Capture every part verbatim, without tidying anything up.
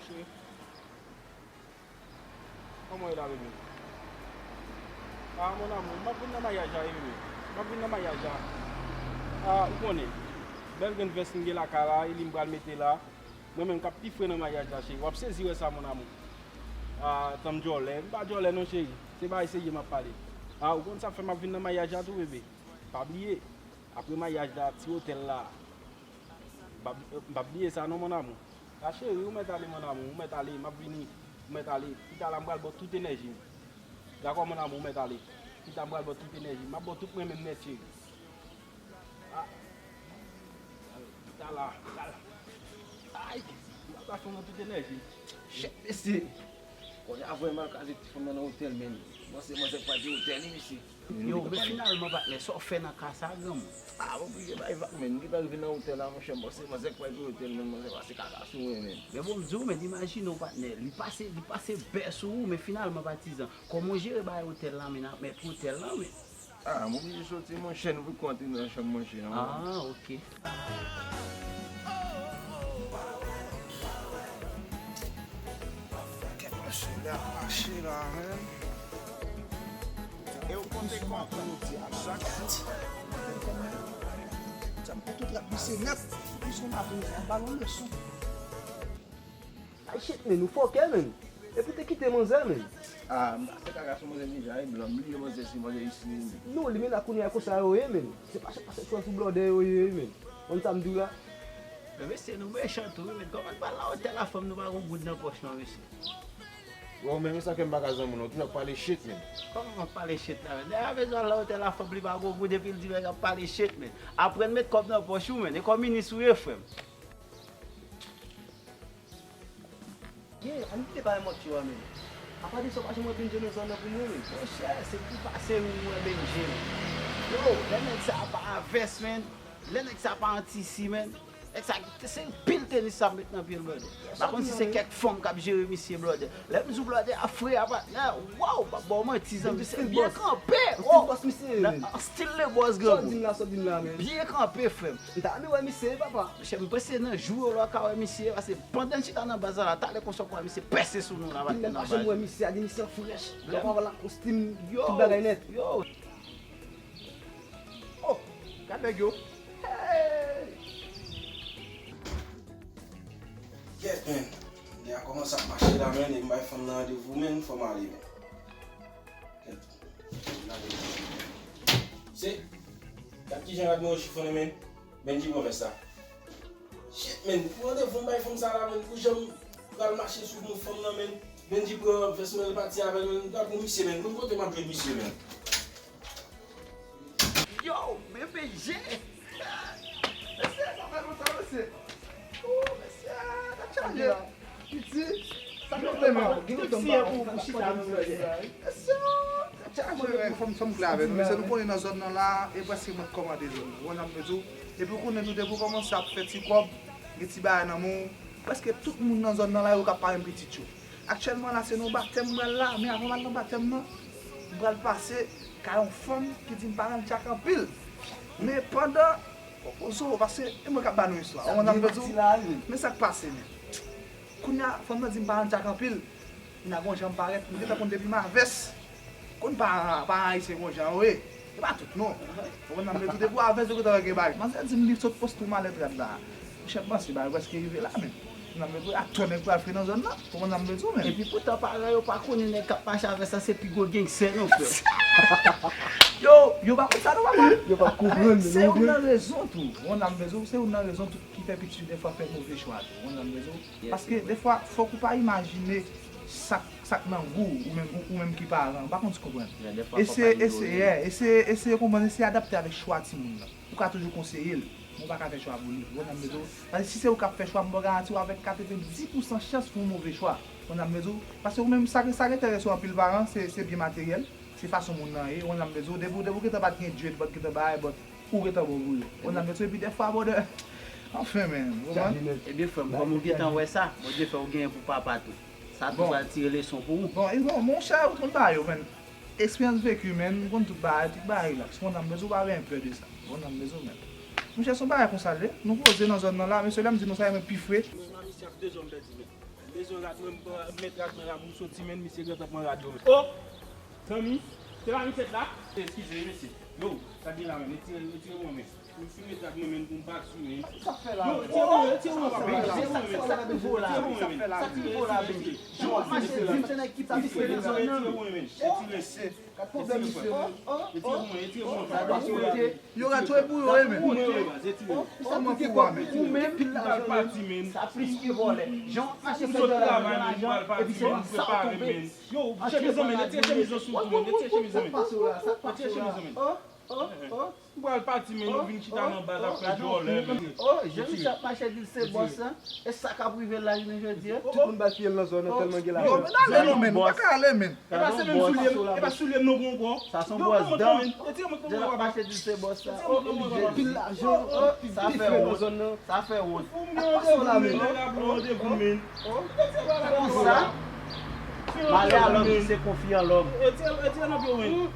Cheri, kòman w ye la, bebe? Ah, mon amour, m ap vin nan maryaj la, wi, bebe. M ap vin nan maryaj la. Ah, ou konnen, bèl grenn vès m gen lakay la, e li m pral mete la. Mwen menm k ap pi fre nan maryaj la, cheri. W ap sezi wè sa, mon amour. Ah, tanm djòlè. M pa djòlè non, cheri. Se bagay serye m ap pale. Ah, ou konn sa k fè m ap vin nan maryaj la tou, bebe? Pa bliye, apre maryaj la, ti otèl la. M p ap, m p ap bliye sa non, mon amour. Ah, cheri, ou mèt ale, mon amour, ou mèt ale, m ap vini, ou mèt ale. Pita la, m pral ba w tout enèji m. Dakò, mon amour, ou mèt ale. Pita, m pral ba w tout enèji m. M ap ba w tout mwen menm nèt, cheri. Ah, pita la, pita la. Ay, m ap ba fanm nan tout enèji m. Shit, mesye. Kounye a vrèman kraze ti fanm nan nan otèl, men. Panse manzè k pral peye otèl li, mesye. Yo, men finalman, patnè, sa w fè nan ka sa, granmoun? Ah, m oblije bay vag, men. M gentan rive nan otèl la, monchè, m panse manzè k pral peye otèl, men manzè pase kaka sou mwen, men. Men bon, m di w, men, imajine w, patnè, li pase, li pase bè sou ou, men finalman, patizan, kòman w jere bagay otèl la, men, n ap mèt otèl la, men. Ah, m oblije soti, monchè, nou poko antre nan chanm, monchè, non. Ah, ok. Kèt mesye, lè ap mache la, men. E w konte kòb chak jou. Sa m konte trap misye nèt. Misye m ap ba l yon leson. Ay, shit, men, ou fòkè, men. Epi te kite manzè, men. Ah, m pa fè kaka sou manzè deja, e blan, m bliye manzè se manzè isi, men. Non, limena kounye a konsa yo ye, men. Se pa, se pa sèl chwa sou blòdè yo ye, men. Konn sa m di w la? Men mesye, nou mechan tou, wi, men. Kòman n pral nan otèl a fanm nou pa gon goud nan pòch, non, mesye? Bon, men, men sa fè m pa ka zanmi w, non. Ou toujou ap pale shit, men. Kòman m ap pale shit la, men? Nèg la bezwen al nan otèl a fanm li pa gon goud, epi l di nèg ap pale shit, men. Aprann met kòb nan pòch ou, men. E kòm minis ou ye, frè m. Gen, ann kite bagay manti yo a, men. Apa de sa w pa janm wè Benje nan zòn nan pou mwen, men? Monchè, se pou pase wi mwen Benje, men. Yo, lè nèg sa a pa a vès, men. Lè nèg sa a pa an tisi, men. Nèg sa, se pil tenis sa ap met nan pye l, brother. M pa konn si se kèk fanm k ap jere misye, brother. Lè m di w blòdè a fre a patnè, waw, m ap ba w manti, zanmi, se byen kanpe. Oh! An stil le boss, granmoun. Byen kanpe, frè m. M ta renmen wè misye, papa. Monchè, m panse nan jou yo la w ka wè misye, paske pandan n chita nan baz la, la, talè konsa w ka wè misye pèse sou nou la, patnè, nan baz. Pil nèg pa janm wè misye a, di misye an frèch. Yo, pa wè lakostim, tout bagay nèt. Yo. Oh, gad nèg yo. Hey! Kèt, men. Nèg a kòmanse ap mache la, men, e m bay fanm nan randevou, men, fò m ale, men. Kèt. Se, gad kijan rad mwen yo chifonnen, men. Benji pran vès la. Shit, men, pou randevou m bay fanm sa la, men, pou jan m pral mache sou moun fanm nan, men. Benji pran vès mwen, l pati avè l, men, m pral pou misye, men. Konn kote m ap jwenn misye, men. Yo, men Benji! Mesye, sa fè lontan, mesye. Oh, mesye, tèt chaje. Piti, sa k ap fè menm? Gen yon tanm pa, pa, pa, pa, mesye, tèt chaje, men. Fò m, fò m klè avè nou, mesye, nou konnen nan zòn nan la, e prèske mwen k kòmande zòn nan. Ou konn sa m vle di w? Epi ou konnen tou, depi w kòmanse ap fè ti kòb, gen ti bagay nan men w, prèske tout moun nan zòn nan la, yo ka pare m pitit yo. Aktyèlman la, se nan batèm m pral la, men avan m al nan batèm nan, m pral pase kay yon fanm ki di m pa rann tchak anpil. Men pandan, o, o, zo, paske e mwen k ap ba nou istwa. Ou konn sa m vle di w? Men sa k pase, men. Kounye a, fanm nan di m pa rann tchak anpil. Kounye a gon jan m parèt, m gentan konn depi m a vès. Konn pa, pa ayisyen gon jan yo ye. E pa tout non. Ou konn sa m vle di w, depi w a vès, ou gentan wè gen bagay. Manzè di m li sot poste yon malèt rad la. Monchè, m panse bagay prèske rive la, men. Ou konn sa m vle di w, atò nèg pral fre nan zòn nan. Ou konn sa m vle di w, men. Epi poutan paran yo pa konnen nèg k ap mache avè sa se pi gwo gangstè non, frè. Yo, yo pa konn sa non, papa. Yo pa konprann, men se ou nan rezon tou. Ou konn sa m vle di w, se ou nan rezon tou ki fè pitit yo defwa fè move chwa tou. Ou konn sa m vle di w? Paske defwa, fòk ou pa imajine sa, sa k nan gou, ou menm, ou, ou menm ki paran, ou pa konn si w konprann. E se, e se, yeah, e se, e se konprann, e se adapte avèk chwa timoun nan. Ou ka toujou konseye l, men ou pa ka fè chwa pou li. Ou konprann sa m vle di w? Paske si se ou k ap fè chwa, m ba w garanti w avèk katrevenndis pousan chans pou yon move chwa. Ou konprann sa m vle di w? Paske ou menm, sa, sa k enterese w anpil paran, se, se byen materyèl, se fason moun nan ye. Ou konprann sa m vle di w? Depi, depi w gentan pa t gen djed, pa t gentan bagay, but ou gentan bon pou yo. Ou konprann sa m vle di w? Epi defwa, brother, anfen, men, ou konprann? Ebyen, frè m, kòm ou gentan wè sa, Bondye fè w genyen pou papa tou. Sa tou pral tire leson pou ou. Bon, e bon, monchè, ou konn bagay yo, men. Eksperyans veki, men, ou konn tout bagay, tout bagay rilaks. Ou konn sa m vle di w, pa gen pè de sa. Ou konn sa m vle di w, men. Monchè, se yon bagay konsa l ye. Nou poze nan zòn nan la, mesye, lè m di nou sa, e mwen pi fre. Mwen, mwen, misye ap de zòn pèdi, men. Bezwen rad mwen, mwen met rad mwen la pou m soti, men misye gentan pran rad yo. O! Zanmi, se pa misye la? Eskize, mesye. Yo, sa gen la menm, retire, retire mwen menm. Ou fin met rad mwen menm pou m pati menm. Sa fè la? Yo, retire mwen, retire mwen, papa. Sa fè la? Sa k rive w la? Sa k rive w la, baby? Jan w ap mache di m se nèg ki plis ke nan zòn nan. Retire mwen menm, retire. Gad pwoblèm misye. Retire mwen, retire mwen, papa. Yo ka touye pou yo, wi, men. Kòman pou w, men? Ou menm, pil lajan, sa plis ke vòlè. Jan w ap mache fè dòla nan lajan, epi se nan sa w tonbe. Yo, chemiz an, men, retire chemiz an sou tou, men, retire chemiz an, men. Retire chemiz an, men. M pral pati, men, nou vin chita nan baz ap fè djòlè, men. O, jan misye ap mache di l se bòs lan, e sa k ap rive l la jounen jodi a. Tout moun bay fiyèl nan zòn nan tèlman gen lajan. Yo, men ale, men, pa ka ale, men. E pa se menm soulye m, e pa soulye m non, gon kò. Sa se yon bòs dan. Retire mwen, retire mwen, papa. Jan l ap mache di l se bòs la. Pil lajan, pil fè nan zòn nan. Sa fè wont. Ou m gen randevou, men, nèg la ban randevou, men. Konsa, malè a lòm ki se konfi an lòm. Retire, retire nan pye w, men.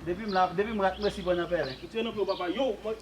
Depi m la, depi m rat, mwen si pran nan pèlen. Retire nan pye w, papa. Yo, mwen.